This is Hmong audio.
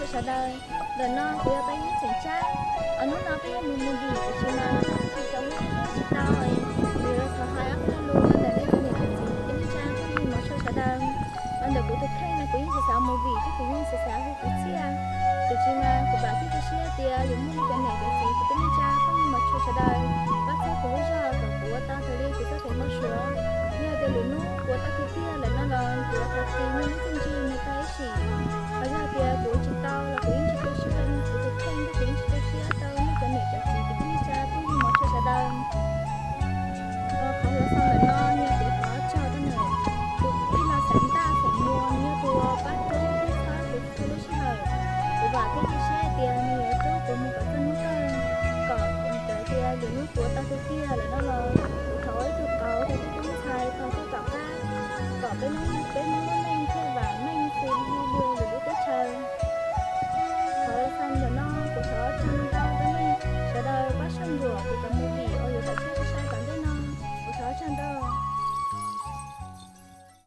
Txhua sawv daws, ntawm no kuv yog Paj Yeeb Xeem Tsab. Hnub no peb yuav mus movie tiam sis mas lub hnub tsis tau, tsis tau, kuv yuav los thov hais ob peb lo lus rau ntawm nej cov niam cov txiv kwv tij neej tsa phooj ywg mos tshua sawv daws. Ntawm kuv tus kheej no kuv yeej xav xav movie thiab kuv yeej xav xav hu kwv txhiaj, tiam sis mas kuv vam thiab cia siab tias yuav muaj nej cov niam cov txiv kwv tij neej tsa phooj ywg mos tshua sawv daws pab txhawb kuv lub zog kom kuv ua tau raws li kuv txoj kev npau suav. Yog tias lwm hnub kuv ua tau tiag tiag lawm no los kuv yuav thov txim nej lub txiaj ntsig mus tag ib sim. Hos yog tias kuv ua tsis tau los kuv yeej tsis tu siab rau kuv tus kheej thiab kuv yeej tsis tu siab rau nej cov niam cov txiv kwv tij neej tsa phooj ywg mos tshua sawv daws. Qhov xaus ntawm no yog kuv thov tsaug rau ntawm tus tij laug Xeem Ntaj Xeem Muas, nws yog tus uas pab rub thiab txhawb kuv txhua lub sij hawm. Kuv vam thiab cia siab hais tias nws yuav rub kuv mus kom txog hnub kawg, kom kuv tias lwm hnub kuv ua tau tiag tiag lawm no los kuv thov ua ib tug qauv rau peb tub ntxhais thaum tom qab, kom peb noob